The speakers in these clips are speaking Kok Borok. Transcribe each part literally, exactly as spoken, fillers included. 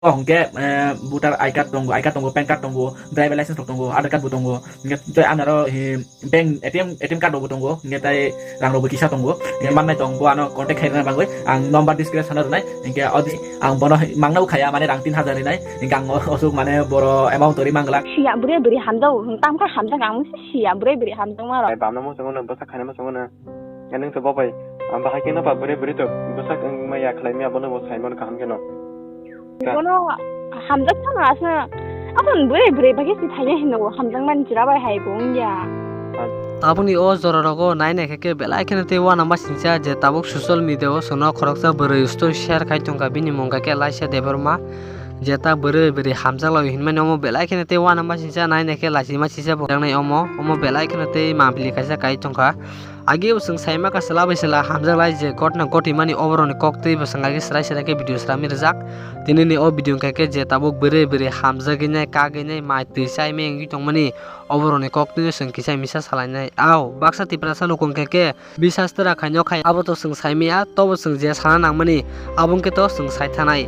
O hwnkhe, eh, voter I card tongo, I card tongo, PAN card tongo, driver license rok tongo, Aadhaar card bo tongo. Hwnkhe tei ang aro, eh, bank A T M, A T M card rok bo tongo. Hwnkhe tei rang rok bo kisa tongo. Hwnkhe mannai tong bo ano contact khairokna bagwi ang number description o rwnai. Hwnkhe o di-, ang bono mangna bo khaya, mane rang tin hajar rinai. Hwnkhe ang o-, osuk mane boro amount tori manglak. Siya bwrwi bwrwi hamjao, tamo khe hamjak ang siya bwrwi bwrwi hamjakma rok. Bamno mo chwngo no, bwsa khaina mo chwngo no. Nang to bo bai, ang bahai khe no ba bwrwi bwrwi to bwsak wngma ya khlai maya, bono bo saimano kaham khe no. Bono hamjak thangma aswk, aboni bwrwi bwrwi bai khe si thaiya hino, hamjakmani chwra bai hai bo wngya. Tabukni o jora rogo nai nai khe khe belai kheno tei uanama singcha je tabuk social media o chwngno khoroksa bwrwi story share khai tongkha, bini mung kha khe Laisya Debbarma, je ta bwrwi bwrwi hamjak lai hinmani omo belai kheno tei uanama singcha nai nai khe lachima singcha bo jaknai omo, omo belai kheno tei mapli kaisa kai tongkha. Agi bo chwng saima kha chwla bai chwla hamjak lai je gotna gotimani oboroni kok twi bo chwng agi swrai swrai khe video srami rijak. Tinini o video hwnkhe khe je tabuk bwrwi bwrwi hamjagwi nai kagwi nai mai twi chai mengwi tongmani oboroni kok twi chwng kisa misa salainai. Ao baksa Tiprasa luku hwnkhe khe bisas twra khaino khai abo to chwng saimaya, tobo chwng je sana nangmani abo hwnkhe to chwng saithanai.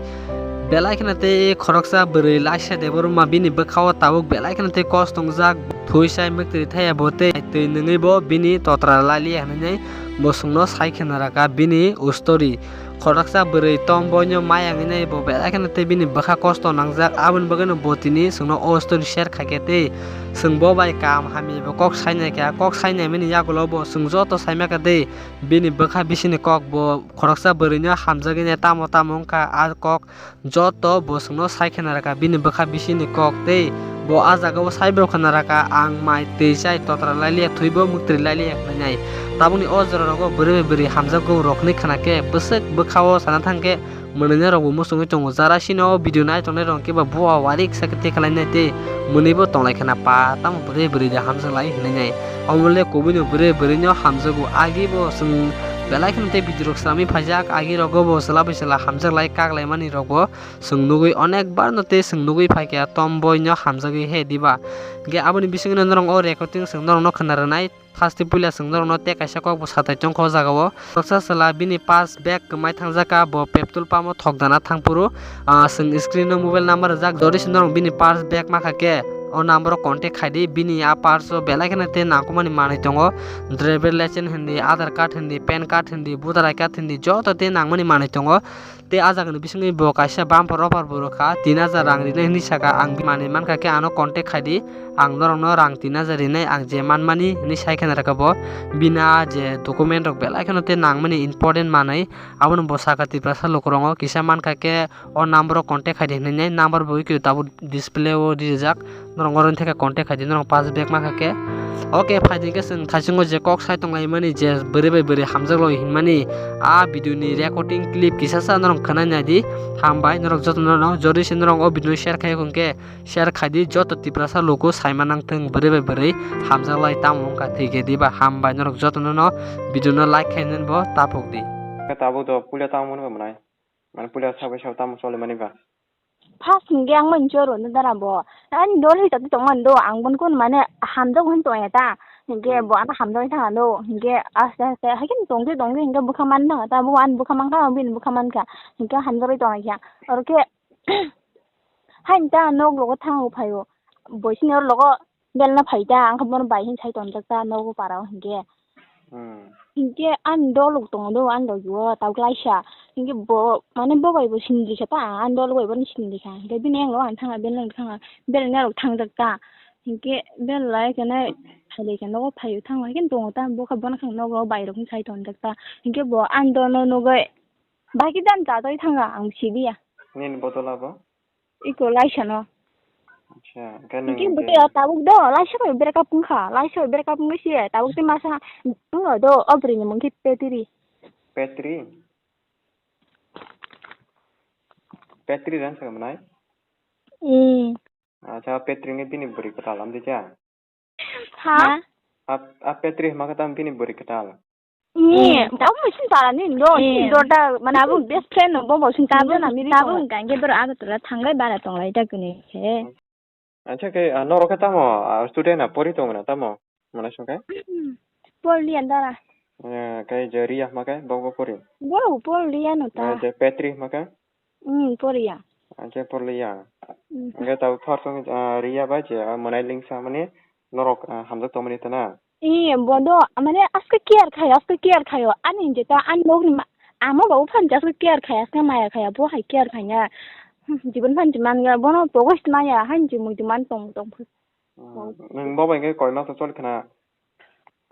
Belai kheno tei khoroksa bwrwi Laisya Debbarma bini bwkhao tabuk belai kheno tei kos tongjak, thwi chai mwktwi thaya bo tei twi nungwi bo bini totra lailiya hinwi bo chwngno sai kheno rwkha bini ustori. Khoroksa bwrwi tom boino maya wngwi nai bo belai kheno tei bini bwkha kosto nangjak, aboni bagwino bo tini chwngno o story share khaikhe tei chwng bo bai kaham hamya bo kok sainai kha, kok sainai mani yagulo bo chwng joto saima kha tei bini bwkha bisini kok bo khoroksa bwrwino hamjagwi nai tamo tamo wngkha a kok. Joto bo chwngno sai khena rwkha bini bwkha bisini kok tei bo ah jagao sai bo khena rwkha, "Ang mai twi chai totra lailiya, thwibo muktri lailiya," hwnwi nai. Tabukni o jora rogo bwrwi bai bwrwi hamjakgo rok hwnwi khna khe bwswk bwkhao sana thang khe mwnwina rokbo muchungwi tongo. Jara sino o video nai tongnai rok khe ba bua warik sakhe tei khlainai tei mwnwibo tonglai khna pa tamo bwrwi bwrwi de hamjak lai hwnwi nai. Omo le kubui no bwrwi bwrwi no hamjago, agi bo chwng belai kheno tei video rok swnamwi phaijak, agi rogo bo chwla bai chwla hamjak lai kak lai mani rokbo. Chwng nugwi onek bar no tei chwng nugwi phaikha tom boino hamjagwi he diba. Hwnkhe aboni bisingno norok o recording chwng norokno khna rwnai. First puila chwng norokno tei kaisa kokbo satai tongkha o jagao. Khoroksa chwla bini purse bag kwmai thangjakha, bo petrol pump o thokdana thangphuru, ah, chwng screen o mobile number rijak, jodi se norok bini purse bag mankha khe o number o contact khaidi, bini a purse o belai kheno tei nangkukmani manwi tongo, driver license hindi, Aadhaar card hindi, PAN card hindi, voter I card hindi, joto tei nangmani manwi tongo. Tei ah jagani bisingwi bo kaisa bumper offer bo rwkha, tin hajar rang rinai hwnwi sakha. Ang manwi mankha khe ano contact khaidi, ang norokno rang tin hajar rinai ang je manmani hwnwi sai kheno rwkha bo. Bini ah je document rok belai kheno tei nangmani important manwi, abono bo sakha Tiprasa lukurongo kisa mankha khe o number o contact khaidi hwnwi nai, number bo wngkhe tabuk display o rijak. Norok oro theke contact khaidi, norok pass back mankha khe. Oke, phaidi khe chwng thaichungo je kok sai tonglaimani je bwrwi bai bwrwi hamjak loi hinmani a video ni recording clip kisa sa norok khwnai naidi. Hambai norok jotono no, jodi se norok o video no share khai hwnkhe share khaidi, joto Tiprasa luku saima nangthwng bwrwi bai bwrwi hamjak lai tamo wngkha thwikhe diba. Hambai norok jotono no video no like khainani bo tapuk di. Khe tabuk do puila tamo wngwi mwnai? Mane puila sabai sabo tamo choli mani ba? First hingke ang mani choro no dara bo. Ani dol hoi tongmani do, ang bon kun mane hamjak hin tongya ta. Hingke bo ano hamjak thang ano, hingke aste aste haikhe tongke tongke hingke bwkha man thang ta, bo ani bwkha man kha, bini bwkha man kha. Hingke hamjak tong kha. Oro khe hain ta nok logo thang phaio. Bo sini oro logo belna phai ta, ang khe bono bai hin sai tonjak ta nogo para o hinkhe. Hmm. Hinkhe ani dolok tongo do, ani logi o tabuk laisa. Hinkhe bo, mane bo bai bo sindri kha ta, ani dolok bai bono sindri kha. Hinkhe bini yang logo ang thangla, beleng thangla, beleng narok thangjak ta. Hinkhe belai khe nai phailai khe nogo phaio thangla, hinkhe tongo ta, bo khe bono khe nogo bai rok sai tonjak ta. Hinkhe bo ani dol no nugui, bai khe dan cha twi thanga, ang sidiya. Nini bodol abo? Iko laisano. Acha, hwnkhe nwng hwnkhe je bwtwi o tabuk do, laisa bai break up wngkha, laisa bai break up wngwi se tabuk tei masa wngkha do, o bwrwini mung khe Petri. Petri? Petri ran sa manai? Hmm. Acha, Petri ni bini bwrwi kwtal amdi cha? Ha? Ha? A, a Petri hwnkhe tamo bini bwrwi kwtal. Ni, hmm, tamo bo sini para ni, do, eh, sini dorda, mane tabuk best friend no, bo bo sini tabuk, tabuk na miri tabuk tong. Hingke boro Agartala thanglai bara tonglai da kuni khe. Acha khe, ah, norok khe tamo, ah, student na pori tong na tamo? Mane song khe? Pol Riya dara. Eh, khe je Riya hwnkhe, bo bo pori? Bo Pol Riya no ta. Eh, je Petri hwnkhe? Hmm, poriya. Hwnkhe porliya. Hmm. Hwnkhe tabuk first wngkha, ah, Riya bai je, ah, mwnai lingsa mani norok, ah, hamjak tongmani tana. Ee, bodo, mane, aske care khayo, aske care khayo. Ani je ta, ani nokni ma-, ama babu phan je aske care khaya, aske maya khaya, bo hai care khaya. Hmm, jibon phan je manya, bono pogo se maya, han je muitu man tong, tong. Hmm, nwng bo bai khe koi mas choli khna?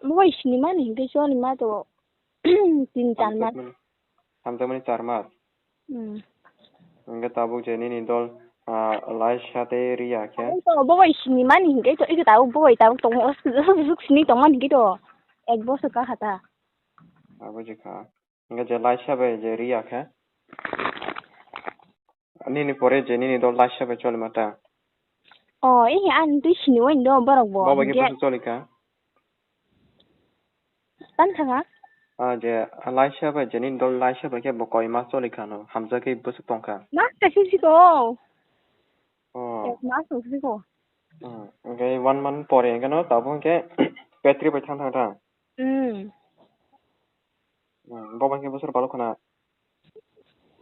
Bo bai sini mani hwnkhe choli ma to, tin char mas. Hamjakmani, hamjakmani char mas. Hmm. Hwnkhe tabuk je nini dol, ah, Laisa tei Riya khe? Abo to bo bai sini mani hwnkhe to, iko tabuk bo bai tabuk tongo, o suk sini tongmani hwnkhe to, ek bosor ka kha ta. Abo je kha. Hwnkhe je Laisa bai je Riya khe? Nini pore je nini dol Laisa bai choli ma ta? O, eh, ang twi sini wani do borok bo. Bo bai khe hwnkhe bwswk choli kha? Tang thanga? Ah, je Laisa bai, je nini dol Laisa bai khe bo koi mas choli kha no, hamjagwi bwswk tong kha? Mas kaisa siko. Oh. Ek mas wng siko. Hmm, hwnkhe one month pore hwnkhe no tabuk hwnkhe petri bai thang thang thang. Hmm. Hmm, bo bai khe bosor balo khna?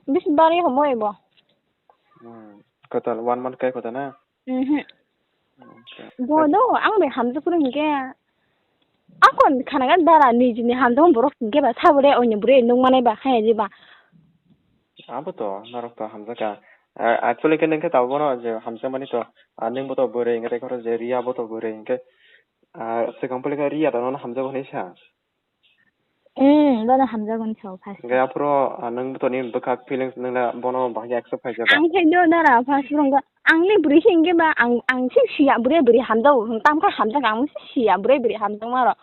Bisi bari homo ebo. Hmm. Kotal one month kai kota na? Mhm. Okay. Bono, ang bai hamjak phuru hwnkhe. Akon khanagan dara nijini hamjak borok hwnkhe ba sabole oini bwrwi nung manai ba khaya di ba. Abo to, norok to hamjak ka. A-, actually khe nung khe tabuk bono je hamjak mani to, a, nung bo to bwrwi hwnkhe tei khoro je Riya bo to bwrwi hwnkhe, a, swkang pole khe Riya to nono hamjak hwnwi sa. Hmm, bono hamjago wngkha o first. Hwnkhe aphuru, ah, nwng to nini bwkhak feelings nwng na bono bahai accept khaijak ba? Ang khe do dara first rwngkha. Ang ni bwrwi se hwnkhe ba ang, ang se siya bwrwi bwrwi hamjago. Tamo khe hamjak ang se siya bwrwi bwrwi hamjakma rok.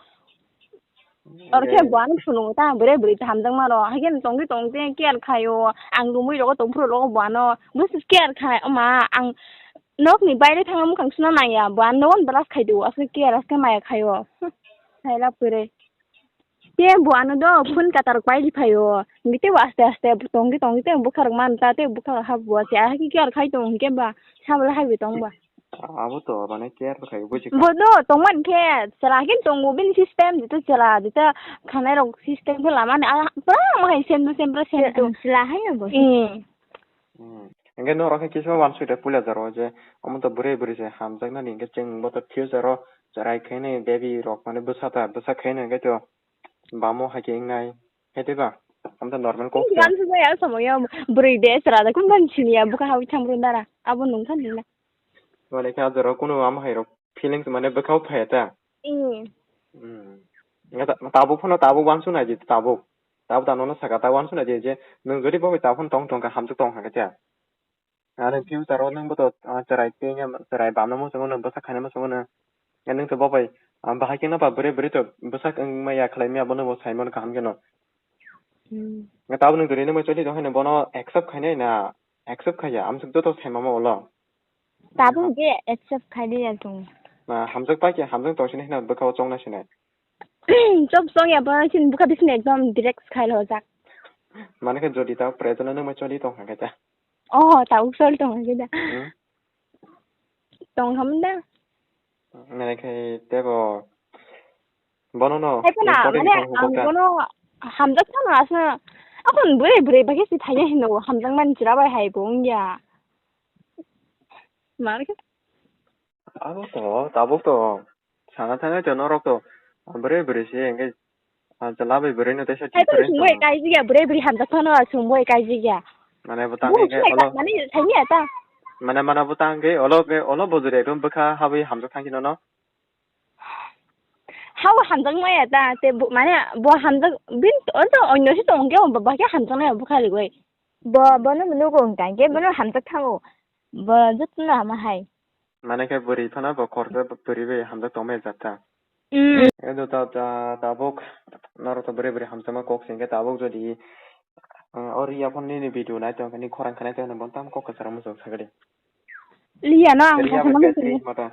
Oro khe hwnkhe bo ano phunukgo ta bwrwi bwrwi hamjakma rok. Haikhe tongwi tongwi care khaio. Ang romwi rogo tongphuru rogo bo ano bwswk care khai. Oma ang nokni baire thangna mukhang suna nangya. Bo ano nogo brush khai do. Aswk care aswk maya khaio. Saila pwrwi. Te bo ano do phone katarok paidi phaio. Hingke te bo aste aste tongdi tongdi te bwkha rok manta te bwkha rok habo se. Ahai khe care khai tongo hingke ba sabole haibo tong ba. Abo to mane care khai buji kha. Bo do tongmani khe chwla khe tongo bini system jeta chwla jeta khanai rok system khe lamani ah pura ma hai sem do sem pura sem do. Chwla hai no bo. Hmm. Hmm. Hingke norok khe kisa wansuk de puila jaro je omo to bwrwi bwrwi se hamjaknani hingke chwng bo to future o chwrai khainai baby rok mane bwsa ta bwsa khainai hingke to bamo hai khe wngnai hai tei ba omo to normal kok se. Wansuk ya somoyo bwrwi de chwra de kun ban siniya bwkha hawi thang bwrwi dara abo nung kha nung na. Mane khe a jora kunu ama hai rok feelings mane bwkha o phai ta. Hmm. Hmm. Hingke ta-, tabuk phano tabuk wansuk nai di tabuk. Tabuk ta nono saka ta wansuk nai di je nwng jodi bo bai tabuk phano tong tong kha hamjak tong kha khe. Ani future o nwng bo to, ah, chwrai tei, chwrai bamno muchungo nwng bwsak khaina muchungo nwng. Nwng to bo bai, ah, bahai kheno ba bwrwi bwrwi to bwsak wng maya khlai maya bono bo sai mano kaham kheno. Hmm. Tabuk nwng twi nwng bai choli tong haino bono accept khainai na accept khaiya amsuk joto sai mama ulo. Tabuk je accept khai de ya chwng. Na hamjak pai khe hamjak tong sinai hino bwkha o chong nai sinai. Chop chong ya bo chini bwkha bising ekdom direct khai lo jak. Mane khe jodi ta present nwng bai choli tong kha khe ta. Oh, ta uksol tong khe da. Hmm? Tong ham da. Mane khe tebo bono no. Hai khna, important mane tong ang kha. Bono hamjak thano asna. Akon bwrwi bwrwi bagwi si thaiya hino hamjak man chira bai hai bo wngya. Mane khe. Abo to, tabuk to. Sana thangwi to norok to bwrwi bwrwi se hwnkhe, ah, chwla bai bwrwi no teisa hai to difference tongo. Sumui kaijikya, bwrwi bwrwi hamjak phano sumui kaijikya. Mane bwtang hwnkhe olo mane saimya ta. Mane mana bwtang hwnkhe olo, olo bujuri ekdom bwkha habwi hamjak thangkhe nono. Habo hamjak maya ta, te bo, mane bo hamjak bin oro onyo se tong hwnkhe bo bahai khe hamjak maya bwkha rigwi. Bo, bono nugo hwnkha hwnkhe bono hamjak thango. Bo jotono ama hai. Mane khe bwrwi phano bo khoroksa bwrwi bai hamjak tongmani jat ta. Mm. Edo ta, ta, tabuk norok to bwrwi bwrwi hamjakma kok se hwnkhe tabuk jodi, uh, o Riya phone nini video nai tongkha ni khorang khanai tongkha ni bo tamo kok kwcharo muchung sakhe de. Riya no ang Riya bai khakhama best khakhama. Mata.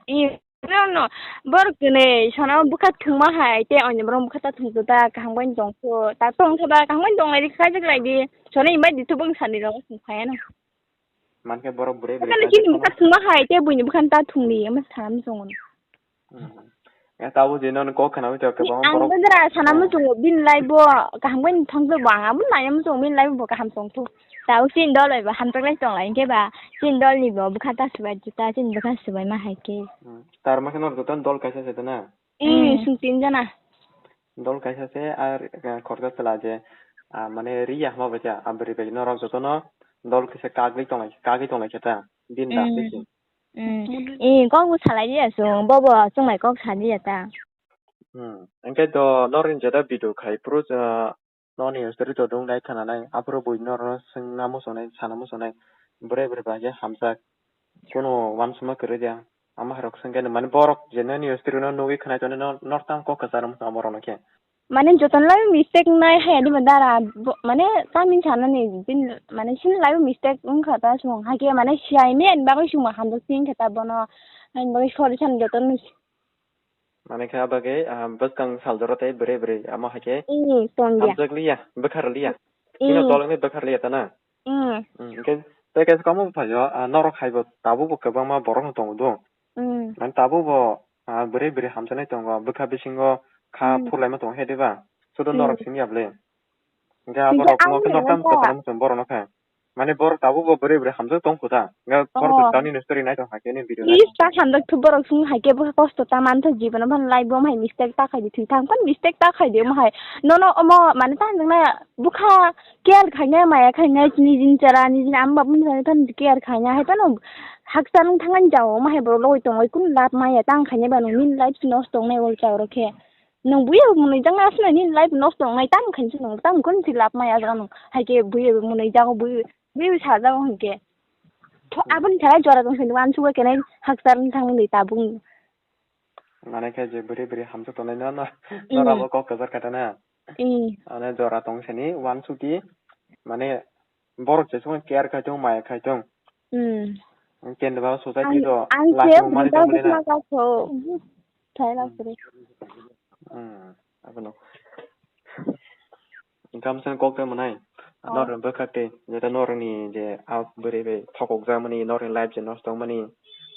I, no, no, borok kwnwi sono bwkha thwngma hai tei onyo borok bwkha ta thwngtwta kaham bai tongkho ta tongkhe ba kaham bai tonglai di khaijak lai di sono invite di thubung sani rok thwng phaiya no. Mankhe borok bwrwi bwrwi khaijak chini bwkha thwngma hai tei buini bwkha ta thwngli omo sana muchungo. Hmm. Tabuk je nono kok khwnawi tongkhe bo ang borok. Bo dara sana muchungo bini life bo kaham bai thangkhe bo ang abo nai muchungo bini life bo kaham tongthok. Tabuk chini dol bai bo hamjaklai tonglai hinkhe ba chini dol ni bo bwkha ta swbai ta chini bwkha swbai ma hai khe. Hmm. Tar ma khe nor joto dol kaisa se tana. Hmm, hmm, sung tin jana. Dol kaisa se ar, eh, khoroksa chwla je, ah, mane ri ya hwnba bai khe, ah, bwrwi bai norok jotono dol kisa kagwi tonglai, kagwi tonglai khe ta, din da. Hmm. Tei se. Hmm. Eh, kok bo salai di ya chwng, bo bo chwng bai kok sa di ya ta. Hmm. Hwnkhe to norni jeta video khai phuru, ah, noni history to dwng nai khna nai, aphuru bui norok swngna muchungnai, sana muchungnai, bwrwi bwrwi bai khe hamjak. Kuno uansukma kwrwi de. Ama hai rok swngkhe mane borok je nini history no nugwi khwnai tonwi no northam kok kwcharo wngkha borok no khe. Mane jotono lai mistake nai hai di dara bo-, mane tamni sanani din mane sin lai mistake wngkha ta song hai khe mane siyai me ani bagwi song hamjak sing khe ta bono ani bagwi sorry san jotono. Mane khe abagwi, ah, bwskang sal jora tei bwrwi bwrwi amo hai khe. Hmm, tong ya. Hamjak liya, bwkhar liya. Hmm. Chini tolokni bwkhar liya ta na? Hmm. Hmm, hwnkhe tei kaisa kamo buphaio, ah, norok hai bo tabuk bo kwbangma borok no tongo do. Hmm. Mane tabuk bo, ah, bwrwi bwrwi hamjaknai tongo, bwkha bisingo kha, hmm, phurlaima tongo he diba? Sudo, hmm, norok simi ya bwle. Hwnkhe ah, hwnkhe borok ang no khe northam kwcharo muchung borok no khe. Mane borok tabuk bo bwrwi bwrwi hamjak tong kho ta. Hwnkhe borok, oh, bwskang nini story nai tong hai khe nini video nai. Is ta hamjak thu borok sung hai khe bwkha kosto ta man tho jibono phan life bo hai mistake ta khai di thwi thang phan mistake ta khai di omo hai. Nono omo mane ta hamjaknai bwkha care khainai maya khainai nijini chara nijini ama bapani thani care khainai hai phano hakchal wng thangani jao omo hai borok logoi tongoi kunu lab maya tang khainai ba nini life nosto wngnai ol chao rok khe. Nwng buya mwnwi jang aswk nini life nosto wngnai, tamo khainai se nwng, tamo khainai se lab maya jaga nwng. Hai khe buya mwnwi jago, buya, buya sajago hinkhe. Tho, hmm, aboni sarai jora tong sini uansukha khe nai hakchal wng thangmani tabuk. Mane khe je bwrwi bwrwi hamjak tongnai no, no, hmm, norok bo kok kwchar kha ta na. Hmm. Mane jora tong sini uansukdi, mane borok jesukno care khai tong, maya khai tong. Hmm. Kendeba society to ang last se mani tong mani na. Bwkha kha kho. Thai la suri. Hmm. Abono. Gamsa kok tei mwnai. Oh. Norni bwkha tei, jeta norni je a bwrwi bai thokok ja mani, norni life je nosto mani.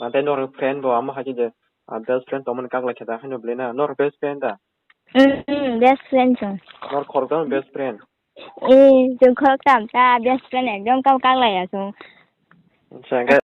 Mante norni friend bo amo hai je, ah, best friend tongmani kak lai khe da, haino bwlai na, nor best friend da? Hmm, best friend chwng. Nor khoroksa best friend? Eh, chwng khoroksa ta best friend ekdom kau kak lai ya chwng. Acha, hwnkhe